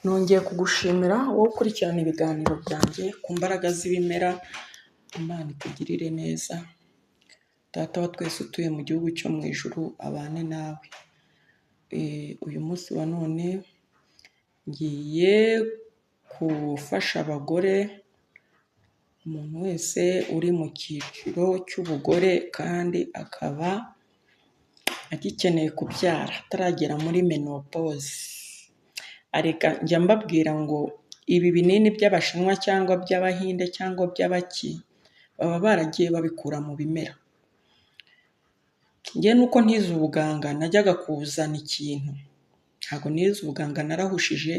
Nongeye kugushimira wowe ukurikirana ibiganiro byanjye ku mbaraga z'ibimera, Imana ikugirire neza, Data wa twese utuye mu gihugu cyo mu ijuru abane nawe. Uyu munsi wa none ngiye gufasha abagore, umuntu wese uri mu cyiciro cy'ubugore kandi akaba agikeneye kubyara ataragera muri menopoze. Areka njya mbabwira ngo ibi binini by'Abashinwa cyangwa by'Abahinde cyangwa by'abaki, baba baragiye babikura mu bimera. Njye nuko ntize ubuganga najyaga kuzana ikintu, ntabwo nize ubuganga narahushije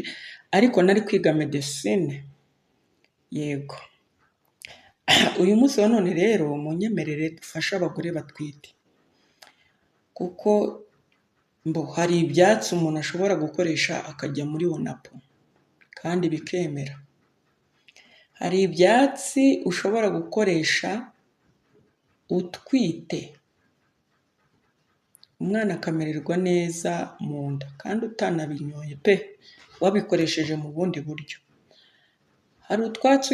ariko nari kwiga medecine, yego. Uyu munsi wa none rero munyemerere dufashe abagore batwite, kuko mbo hari ibyatsi umuntu ashobora gukoresha akajya muri onapo kandi bikemera. Hari ibyatsi ushobora gukoresha utwite, umwana akamererwa neza mu nda kandi utanabinyoye pe, wabikoresheje mu bundi buryo. Hari utwatsi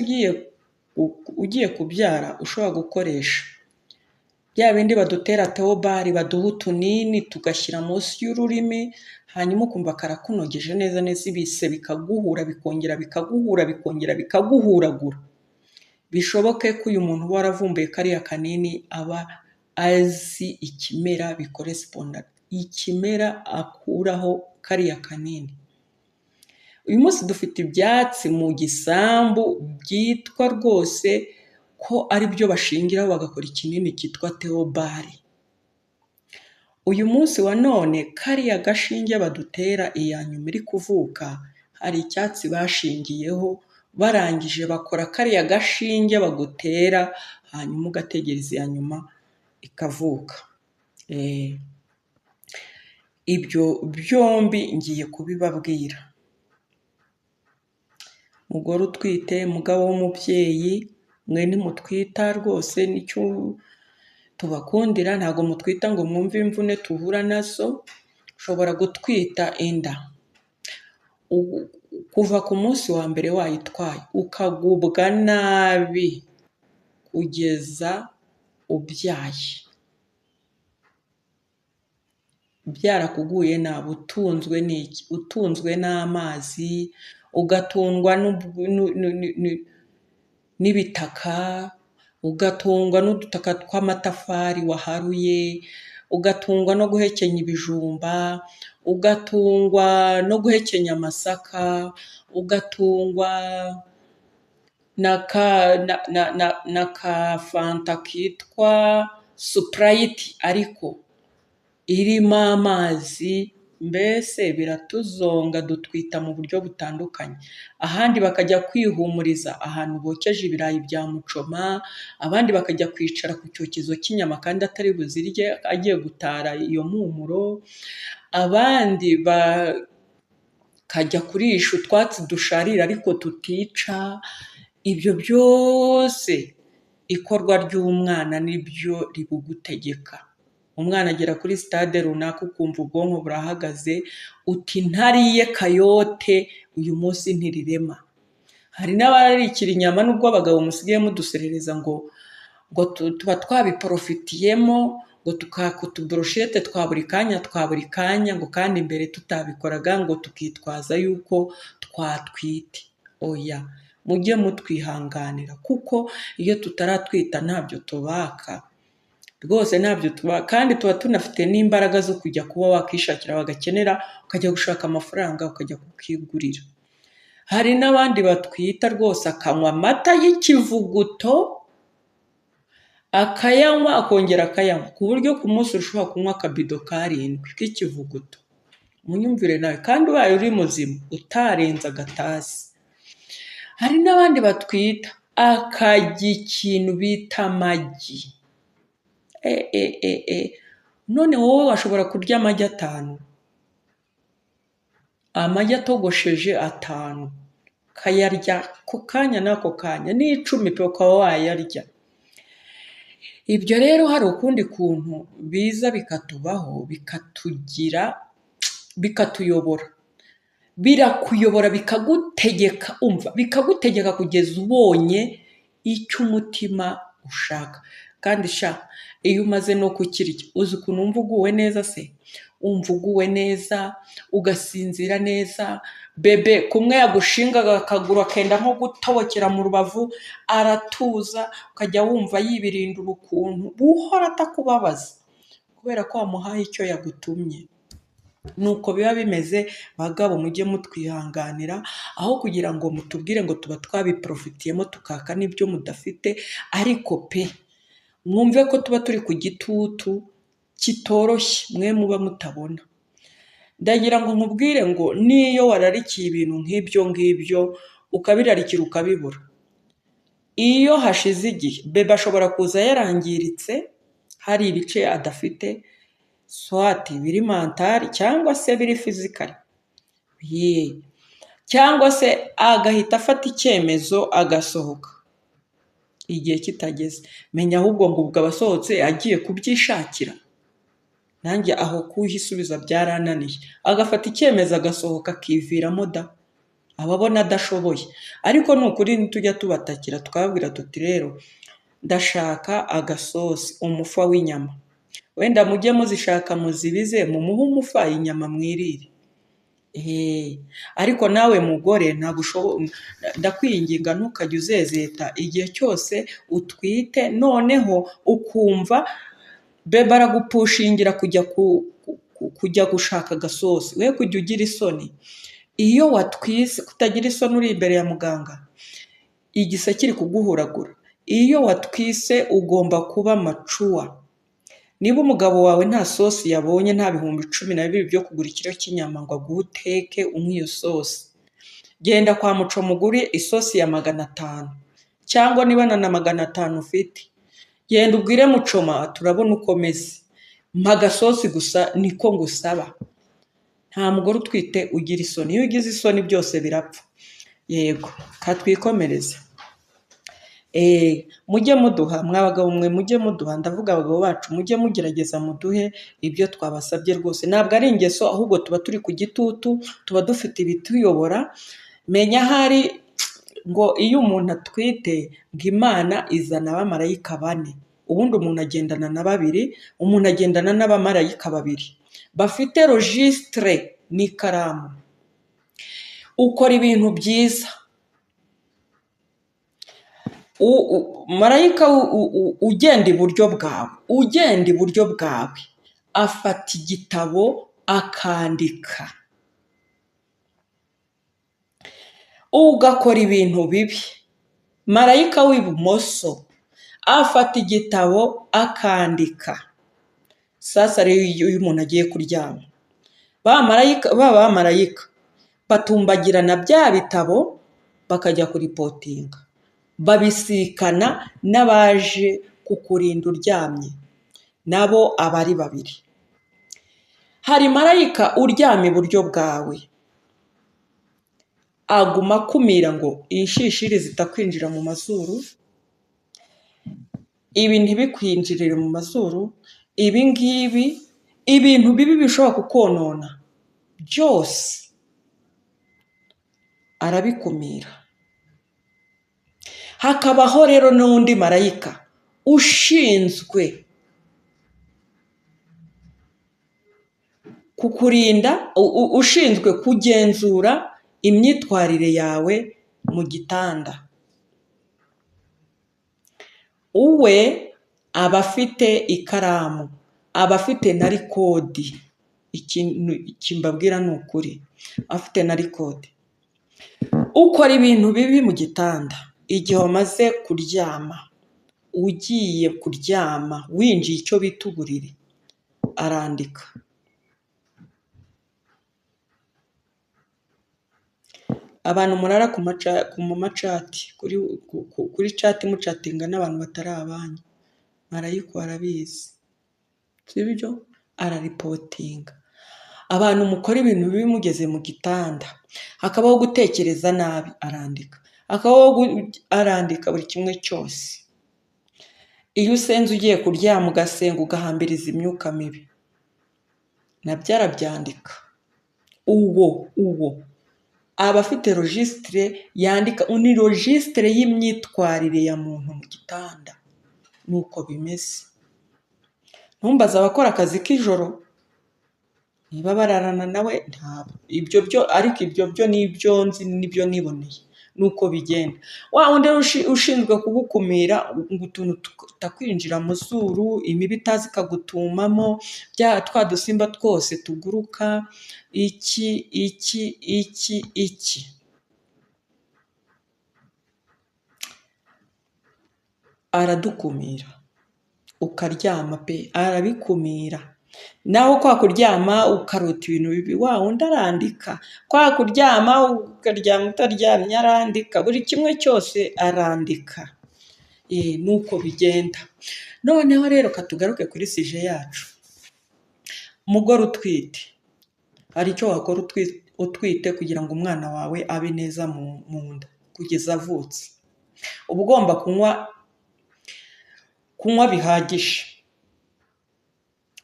ugiye kubyara ushobora gukoresha, bya bindi badutera teobari baduha utunini tugashyira munsi y'ururimi, hanyuma ukumva karakunogeje neza neza, ibise bikaguhura bikongera bikaguhura bikongera bikaguhuragura. Bishoboke ko uyu muntu uba waravumbuye kariya kanini aba azi ikimera bikoresponda, ikimera akuraho kariya kanini. Uyu munsi dufite ibyatsi mu gisambu byitwa rwose ko ari byo bashingiraho bagakora ikinini cyitwa teobari. Uyu munsi wa none kariya gashinge badutera iya nyuma iri kuvuka, hari icyatsi bashingiyeho, barangije bakora kariya gashinge bagutera, hanyuma ugategereza iya nyuma ikavuka. Ibyo byombi ngiye kubibabwira. Mugore utwite, mugabo w'umubyeyi, mwe ntimutwita rwose nicyo tubakundira, ntabwo mutwita ngo mwumve imvune tuhura nazo, ushobora gutwita inda kuva ku munsi wa mbere wayitwaye, ukagubwa nabi kugeza ubyaye. Byarakuguye nabi, utunzwe n'iki? Utunzwe n'amazi, ugatungwa n'ibitaka, ugatungwa n'udutaka tw'amatafari waharuye, ugatungwa no guhekenya ibijumba, ugatungwa no guhekenya amasaka, ugatungwa na ka fanta kitwa supurayiti ariko irimo amazi, mbese biratuzonga dutwita mu buryo butandukanye. Ahandi bakajya kwihumuriza ahantu bokeje ibirayi bya mucoma, abandi bakajya kwicara ku cyokezo cy'inyama kandi atari buzirye agiye gutara iyo mpumuro, abandi bakajya kurisha utwatsi dusharira ariko tutica, ibyo byose ikorwa ry'umwana nibyo ribugutegeka. Umwana agera kuri sitade runaka ukumva ubwonko burahagaze, uti ntariye kayote uyu munsi ntirirema. Hari n'abararikira inyama nubwo abagabo musigaye muduserereza ngo tuba twabiporofitiyemo, ngo tukaka utuboroshete twa buri kanya twa buri kanya, ngo kandi mbere tutabikoraga ngo tukitwaza yuko twatwite. Oya, mujye mutwihanganira kuko iyo tutaratwita ntabyo tubaka. Rwose ntabyo tuba, kandi tuba tunafite n'imbaraga zo kujya kuba wakishakira wagakenera, ukajya gushaka amafaranga ukajya kukigurira. Hari n'abandi batwita rwose akanywa amata y'ikivuguto, akayanywa akongera akayanywa, ku buryo ku munsi ushobora kunywa akabido karindwi k'ikivuguto. Munyumvire nawe, kandi ubaye uri muzima utarenze agatasi. Hari n'abandi batwita akarya ikintu bita amagi. None wowe washobora kurya amagi 5, amagi atogosheje 5, ukayarya ako kanya n'ako kanya, n'10 pe ukaba wayarya. Ibyo rero hari ukundi kuntu biza bikatubaho, bikatuyobora. Birakuyobora bikagutegeka, umva, bikagutegeka kugeza ubonye icyo umutima ushaka. Kandi sha, iyo umaze no kukirya, uzi ukuntu wumva uguwe neza se? Wumva uguwe neza, ugasinzira neza, bebe kumwe yagushingaga akaguru akenda nko gutobokera mu rubavu, aratuza, ukajya wumva yibirindura ukuntu, buhora atakubabaza, kubera ko wamuhaye icyo yagutumye. Nuko biba bimeze, bagabo mujye mutwihanganira, aho kugira ngo mutubwire ngo tuba twabiprofitiyemo tukaka n'ibyo mudafite, ariko pe mwumve ko tuba turi ku gitutu kitoroshye mwe muba mutabona. Ndagira ngo nkubwire ngo n'iyo wararikiye ibintu nk'ibyo ngibyo ukabirarikira ukabibura, iyo hashize igihe bebe ashobora kuza yarangiritse, hari ibice adafite, swati biri mentali cyangwa se biri fizikali, cyangwa se agahita afata icyemezo agasohoka igihe kitageze. Menya ahubwo ngo ubwo abasohotse agiye kubyishakira, nanjye aho kuhisubiza byarananiye, agafata icyemezo agasohoka akiviramo da, ababona adashoboye. Ariko ni ukuri ntitujya tubatakira, tukababwira tuti rero ndashaka agasosi, umufa w'inyama, wenda mujye muzishaka muzibize, mumuhe umufa inyama mwirire. Ariko nawe mugore ntabwo ndakwinginga ntukajye uzezeta igihe cyose utwite, noneho ukumva bebe aragupushingira kujya gushaka agasosi, we kujya ugira isoni. Iyo watwise, kutagira isoni uri imbere ya muganga, igise kiri kuguhuragura. Iyo watwise ugomba kuba macuwa. Niba umugabo wawe nta sosi yabonye, nta 12,000 byo kugura ikiro cy'inyama ngo aguhe uteke unywe iyo sosi, genda kwa Muco mugure isosi ya 500, cyangwa niba na 500 ufite, genda ubwire Mucoma turabona uko meze, mpa agasosi gusa niko ngusaba. Nta mugore utwite ugira isoni, iyo ugize isoni byose birapfa. Yego, katwikomereze. Mujye muduha, mwa bagabo mwe mujye muduha, ndavuga abagabo bacu, mujye mugerageza muduhe ibyo twabasabye rwose. Ntabwo ari ingeso, ahubwo tuba turi ku gitutu, tuba dufite ibituyobora. Menya ahari ngo iyo umuntu atwite ngo Imana izana abamarayika 4, ubundi umuntu agendana na 2, umuntu agendana n'abamarayika 2 bafite registre n'ikaramu. Ukora ibintu byiza, marayika ugenda iburyo bwawe, ugenda iburyo bwawe afata igitabo akandika. Ugakora ibintu bibi, marayika w'ibumoso afata igitabo akandika. Sasa rero iyo umuntu agiye kuryama, ba marayika batumbagirana bya bitabo bakajya kuripotinga, babisikana n'abaje kukurinda uryamye, nabo aba ari 2. Hari marayika uryama iburyo bwawe, aguma akumira ngo inshishiri zitakwinjira mu mazuru, ibi ntibikwinjirire mu mazuru, ibi ngibi, ibintu bibi bishobora kukonona byose arabikumira. Hakabaho rero n'undi marayika ushinzwe kukurinda, ushinzwe kugenzura imyitwarire yawe mu gitanda. Uwe aba afite ikaramu, aba afite na rikodi. Ikintu mbabwira ni ukuri, afite na rikodi. Ukora ibintu bibi mu gitanda, igihe wamaze kuryama, ugiye kuryama, winjiye icyo bita uburiri, arandika. Abantu murara ku macati, kuri cati mucatinga n'abantu batari abanyu, marayika arabizi, sibyo? Araripotinga. Abantu mukora ibintu bibi mugeze mu gitanda, hakabaho gutekereza nabi, arandika. Hakabaho arandika buri kimwe cyose. Iyo usenze ugiye kuryama ugasenga ugahambiriza imyuka mibi, nabyo arabyandika. Uwo Aba afite registre yandika, ni registre y'imyitwarire ya muntu mu gitanda, nuko bimeze. Ntumbaze abakora akazi k'ijoro niba bararana nawe, ntabwo ibyo byo, ariko ibyo byo ni ibyo nzi n'ibyo niboneye, nuko bigenda. Wa wundi ushinzwe kugukumira ngo utuntu tutakwinjira mu zuru, imibu itaza ikagutumamo, twa dusimba twose tuguruka, iki iki iki iki. Aradukumira ukaryama pe, arabikumira. Naho kwa kuryama ukarota ibintu bibi, wa wundi arandika. Kwa kuryama ukaryama utaryamye arandika, buri kimwe cyose arandika. Nuko bigenda. Noneho rero katugaruke kuri sije yacu. Umugore utwite, hari icyo wakora utwite kugira ngo umwana wawe abe neza mu nda kugeza avutse. Uba ugomba kunywa bihagije.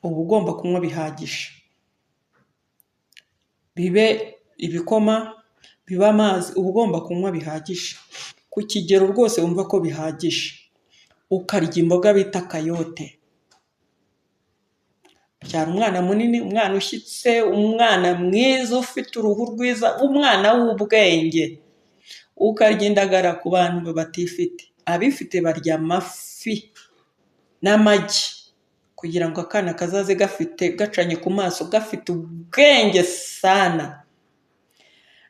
Uba ugomba kunywa bihagije, bibe ibikoma, bibe amazi, uba ugomba kunywa bihagije ku kigero rwose wumva ko bihagije. Ukarya imboga bita kayote. Byara umwana munini, umwana ushyitse, umwana mwiza ufite uruhu rwiza, umwana w'ubwenge. Ukarya indagara ku bantu batifite. Abifite barya amafi n'amagi kugira ngo akana kazaze gafite, gacanye ku maso, gafite ubwenge sana.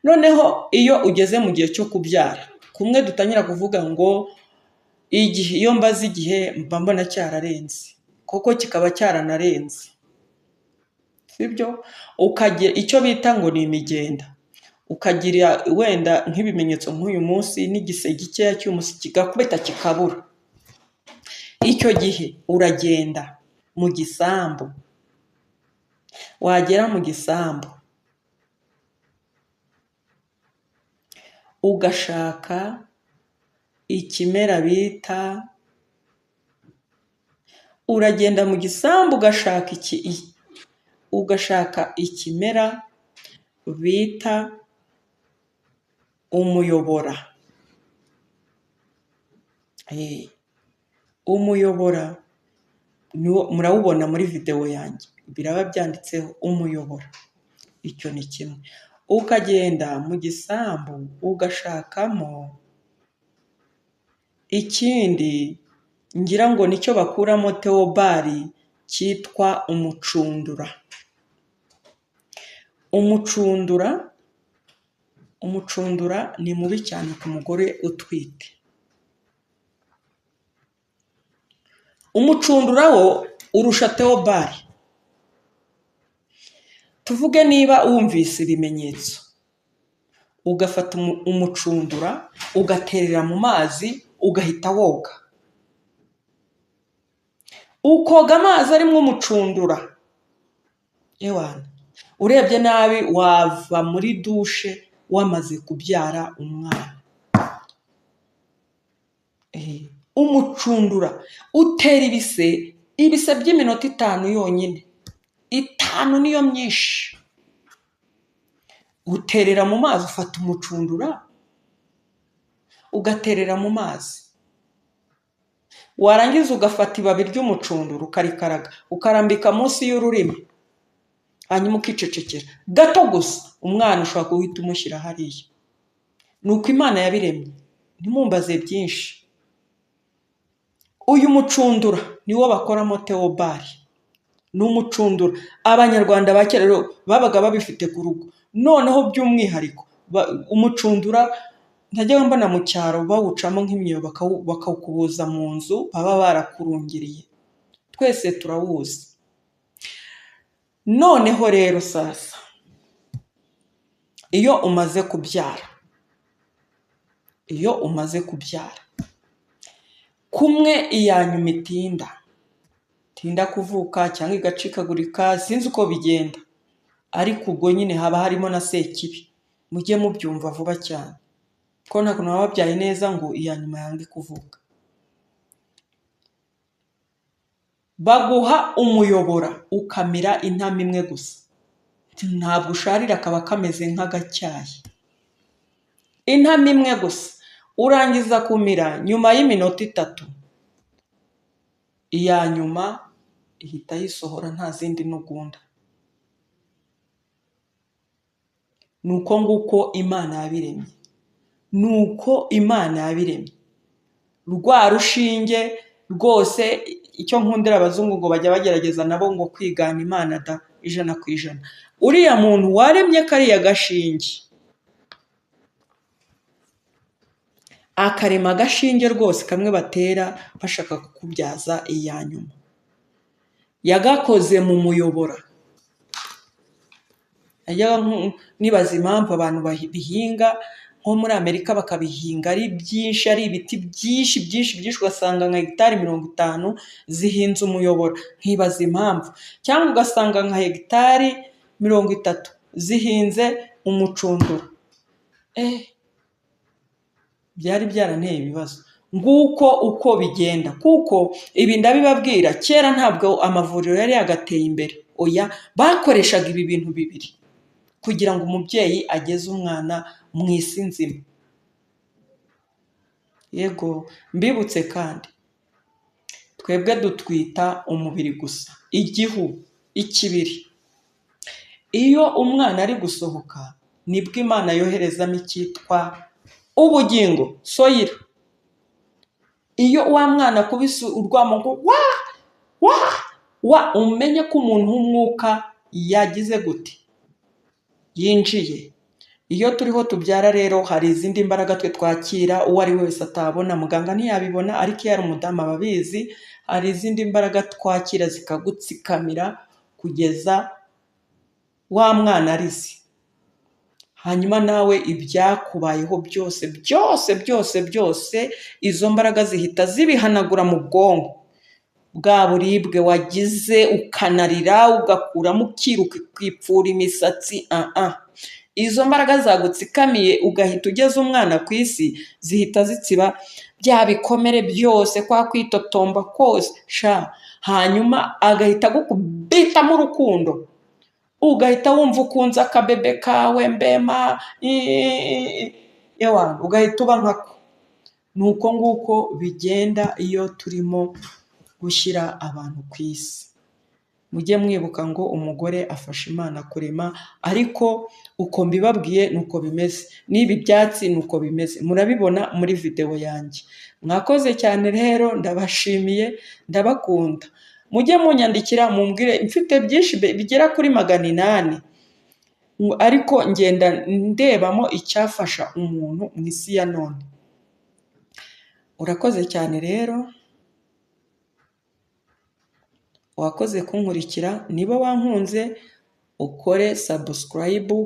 Noneho iyo ugeze mu gihe cyo kubyara, kumwe dutangira kuvuga ngo igihe, iyo mbaze igihe mba mbona cyararenze, kuko kikaba cyaranarenze, sibyo? Ukagira icyo bita ngo ni imigenda, ukagira wenda nk'ibimenyetso nk'uyu munsi n'igise gikeya cy'umunsi kigakubita kikabura. Icyo gihe uragenda mu gisambu, wagera mu gisambu ugashaka ikimera bita, uragenda mu gisambu ugashaka ugashaka ikimera bita umuyobora. Umuyobora murawubona muri videwo yanjye, biraba byanditseho umuyobora. Icyo ni kimwe. Ukagenda mu gisambu ugashakamo ikindi ngira ngo nicyo bakuramo teobari cyitwa umucundura. Umucundura ni mubi cyane ku mugore utwite. Umucundura wo urusha teobari. Tuvuge niba wumvise ibimenyetso, ugafata umucundura ugaterera mu mazi ugahita woga, ukoga amazi arimo umucundura, ewana urebye nabi wava muri dushe wamaze kubyara umwana. Umucundura utera ibise, ibise by'iminota 5 yonyine, 5 niyo myinshi. Uterera mu mazi, ufata umucundura ugaterera mu mazi, warangiza ugafata ibabi ry'umucundura ukarikaraga ukarambika munsi y'ururimi, hanyuma ukicecekera gato gusa, umwana ushobora guhita umushyira hariya. Nuko Imana yabiremye, ntimumbaze byinshi. Uyu mucundura niwo bakoramo teobari, ni umucundura. Abanyarwanda ba kera rero babaga babifite ku rugo. Noneho by'umwihariko umucundura ntajya mbona mu cyaro bawucamo nk'imyeyo bakawukubuza mu nzu baba barakurungiriye, twese turawuzi. Noneho rero sasa iyo umaze kubyara, iyo umaze kubyara kumwe iyanyuma itinda kuvuka cyangwa igacikagurika, sinzi uko bigenda, ariko ubwo nyine haba harimo na sekibi, mujye mubyumva vuba cyane ko nta kuntu baba babyaye neza ngo iyanyuma yange kuvuka. Baguha umuyobora ukamira intama imwe gusa, ntabwo usharira, kaba kameze nk'agacyayi. Intama imwe gusa. Urangiza kumira nyuma y'iminota 3. Iya nyuma ihita yisohora nta zindi ntugunda. Ni uko nguko Imana yabiremye. Ni uko Imana yabiremye. Rwa rushinge rwose, icyo nkundira abazungu ngo bajya bagerageza nabo ngo kwigana Imana da 100%. Uriya muntu waremye kariya gashinge, akarema agashinge rwose kamwe batera bashaka kukubyaza iya nyuma, yagakoze mu muyobora. Nibaza impamvu abantu bihinga nko muri Amerika bakabihinga ari byinshi, ari ibiti byinshi byinshi byinshi, ugasanga nka hegitari 50 zihinze umuyobora, nkibaza impamvu. Cyangwa ugasanga nka hegitari 30 zihinze umucundura. Byari byaranteye ibibazo. Nguko uko bigenda, kuko ibi ndabibabwira kera ntabwo amavuriro yari yagateye imbere. Oya, bakoreshaga ibi bintu bibiri kugira ngo umubyeyi ageze umwana mu isi nzima. Yego, mbibutse kandi twebwe dutwita umubiri gusa, igihu, ikibiri. Iyo umwana ari gusohoka nibwo Imana yoherezamo icyitwa ubugingo, soyira. Iyo wa mwana akubise urwamo ngo wa wa wa, umenye ko umuntu w'umwuka yagize gute, yinjiye. Iyo turiho tubyara rero hari izindi mbaraga twe twakira uwo ari we wese atabona, muganga ntiyabibona, ariko iyo ari umudamu aba abizi. Hari izindi mbaraga twakira zikagutsikamira kugeza wa mwana arize. Hanyuma nawe ibyakubayeho byose byose byose byose, izo mbaraga zihita zibihanagura mu bwonko. Bwa buribwe wagize ukanarira, ugakuramo, ukiruka, ukipfura imisatsi, Izo mbaraga zagutsikamiye ugahita ugeza umwana ku isi, zihita zitsiba bya bikomere byose, kwa kwitotomba kose sha. Hanyuma agahita agukubitamo urukundo, ugahita wumva ukunze akabebe kawe mbema, yewe ugahita uba nkako. Ni uko nguko bigenda iyo turimo gushyira abantu ku isi. Mujye mwibuka ngo umugore afasha Imana kurema, ariko uko mbibabwiye ni uko bimeze, n'ibi byatsi ni uko bimeze, murabibona muri videwo yanjye. Mwakoze cyane rero, ndabashimiye, ndabakunda. Mujye munyandikira mumbwire, mfite byinshi bigera kuri 800, ariko ngenda ndebamo icyafasha umuntu mu isi ya none. Urakoze cyane rero, wakoze kunkurikira, niba wankunze ukore subscribe.